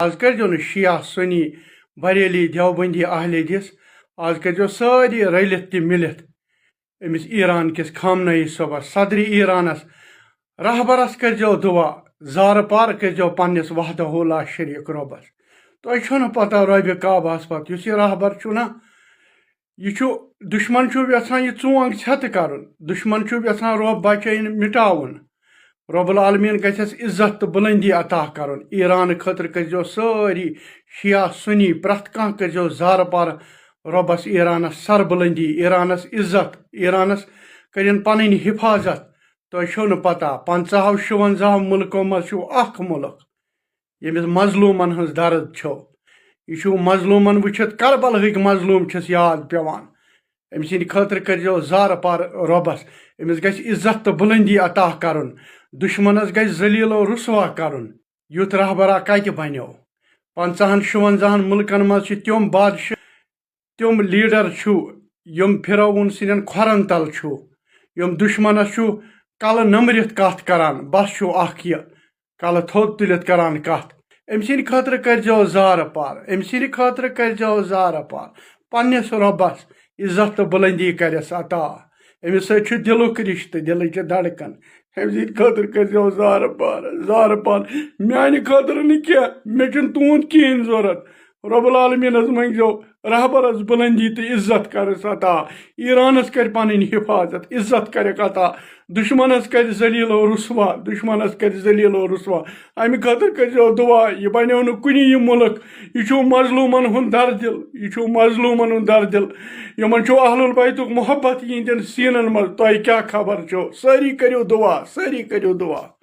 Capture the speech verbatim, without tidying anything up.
آز کٔرۍزیو نہٕ شیعہ، سنی، بریلی، دیوبندی، اہل حدیث، آز کٔرۍزیو سٲری رٔلِتھ تہِ مِلِتھ أمِس ایران کِس خامنہ ای صٲبس، صدرِ ایرانس، رہبرس کٔرۍزیو دُعا، زارٕ پار کٔرۍزیو پننِس وحدہ لا شریک رۄبس۔ تۄہہِ چھو نہٕ پتہ رۄبِ کعبہس پتہٕ یُس یہِ رہبر چھُ نہ، یہِ چھُ، دُشمن چھُ یژھان یہِ ژونگ ژھٮ۪تہٕ کرُن، دُشمن چھُ یژھان رۄب بچٲیِن مٹاوُن۔ رب العالمین گژھٮ۪س عزت تہٕ بلندی عطا کرُن۔ ایران خٲطرٕ کٔرۍزیو سٲری شیعہ سنی، پرٛٮ۪تھ کانٛہہ کٔرۍزیو زارٕ پار رۄبس ایرانس سربلندی، ایرانس عزت، ایرانس کٔرِن پنٕنۍ حفاظت۔ تۄہہِ چھو نہٕ پتہ، پنٛژاہو شُونٛزاہو مُلکو منٛز چھُ اکھ مُلک ییٚمِس مظلوٗمن ہٕنٛز درد چھو۔ یہِ چھُ مظلوٗمن وٕچھِتھ، کربلہٕکۍ مظلوٗم چھِس یاد پٮ۪وان۔ أمۍ سٕنٛدِ خٲطرٕ کٔرۍزیو زارٕ پار رۄبس۔ أمِس گژھِ عزت تہٕ بلندی عطا کرُن۔ دُشمنس گژھِ ذلیل و رسوا کرُن۔ یُتھ رہبرا کتہِ بنیو؟ پنٛژاہن شُونٛزاہن مُلکن منٛز چھِ تِم بادشاہ، تِم لیڈر چھُ، یِم فرعون سٕنٛدٮ۪ن کھۄرن تل چھُ، یِم دُشمنس چھُ کلہٕ نمبرِتھ کتھ کران۔ بس چھُ اکھ یہِ کلہٕ تھوٚد تُلِتھ کران کتھ۔ أمۍ سٕنٛدِ خٲطرٕ کٔرۍزیو زارٕ پار، أمۍ سٕنٛدِ خٲطرٕ کٔرۍزیو زارٕ پار۔ پننِس رۄبس عزت تہٕ بلندی کرٮ۪س عطا۔ أمِس سۭتۍ چھُ دِلُک رشتہٕ، دِلٕچ دھڑکن۔ أمۍ سٕنٛدِ خٲطرٕ کٔرۍزیو زارٕ پار، زارٕ پار۔ میانہِ خٲطرٕ نہٕ کینٛہہ، مےٚ چھُنہٕ تُہُنٛد کِہیٖنۍ ضوٚرتھ۔ رب العالمینس منٛگزیو رہبرس بلندی تہٕ عزت کرس عطا۔ ایرانس کرِ پنٕنۍ حفاظت، عزت کرٮ۪کھ عطا۔ دُشمنس کرِ ذلیل و رسوا، دُشمنس کرِ ذلیل و رسوا۔ امہِ خٲطرٕ کٔرۍزیو دُعا۔ یہِ بنیو نہٕ کُنہِ یہِ مُلک۔ یہِ چھُ مظلوٗمن ہُنٛد دردِل، یہِ چھُ مظلوٗمن ہُنٛد دردِل۔ یِمن چھُ اہل البیتُک محبت یِہنٛدٮ۪ن سیٖنن منٛز۔ تۄہہِ کیٛاہ خبر چھو؟ سٲری کٔرِو دُعا، سٲری کٔرِو دُعا۔